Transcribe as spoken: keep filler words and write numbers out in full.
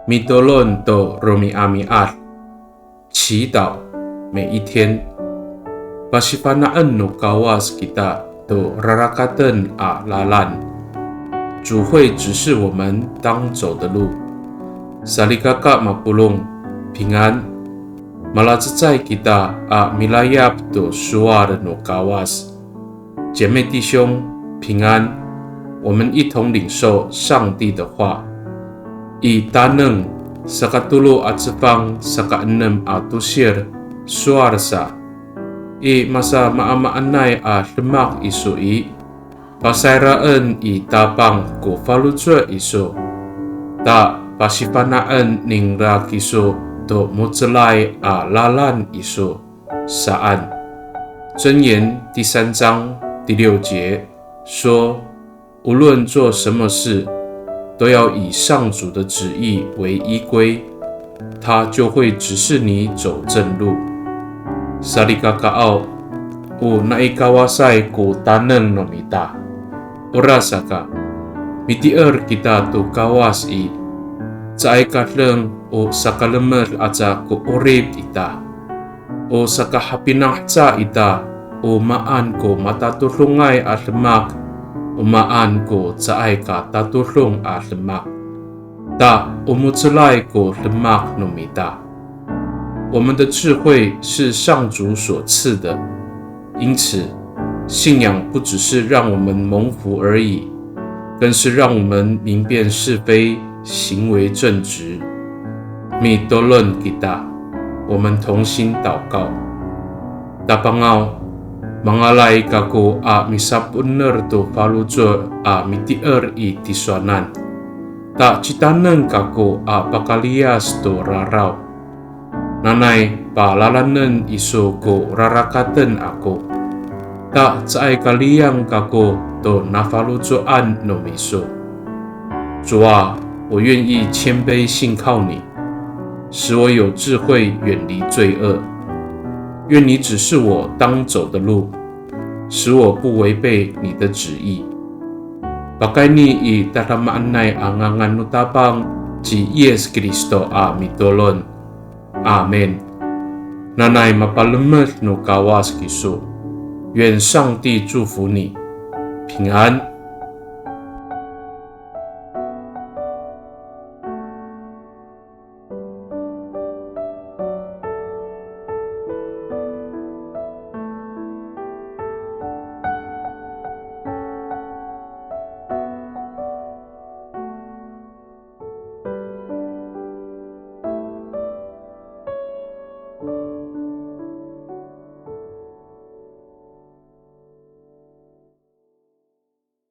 Mitolon to romi'ami'ad. 祈祷每一天。Pasifana'en no Kawas kita to rarakaten a lalan. 主会指示我们当走的路。Salikaka mapolong, 平安。Malacecay kita a milayap to sowal no Kawas. 姐妹弟兄，平安。我们一同领受上帝的话。I Taneng, sakatolo a cefang sakaenem a tosil, sowal sa. I masamaamaanay a demak iso i, pasayraen i Tapang ko faloco' iso. Ta pasifana'en ningra kiso to mo^celay a lalan iso. Saan. 箴言第三章第六节说，无论做什么事，都要以上主的旨意为依归，他就会指示你走正路。Salikakaaw, o nai Kawasay ko taneng no mita. Orasaka, mitier kita to Kawas i, caay ka deng o sakalemed aca ko 'orip ita. O sakahapinang haca ita, o maan ko matatodongay a demak, o maan ko caay ka tatodong a demak. Ta o mo^celay ko demak no mita. 我们的智慧是上主所赐的，因此，信仰不只是让我们蒙福而已，更是让我们明辨是非，行为正直。Mitolon kita, 我们同心祷告。Tapangaw, mangalay kako a misaponer to faloco' a mitier i tisowanan. Ta citaneng kako a pakaliyas to raraw. Nanay palalanen iso ko rarakaten ako. Ta caay ka liyang kako to nafaloco'an no miso. 主啊，我愿意谦卑信靠你，使我有智慧远离罪恶。愿你指示我当走的路，使我不违背你的旨意。Pakayni i tadamaanay a ngangan no Tapang ci Yis Kristo a mitolon. Amin. Nanay mapalemed no Kawas kiso. 愿上帝祝福你，平安。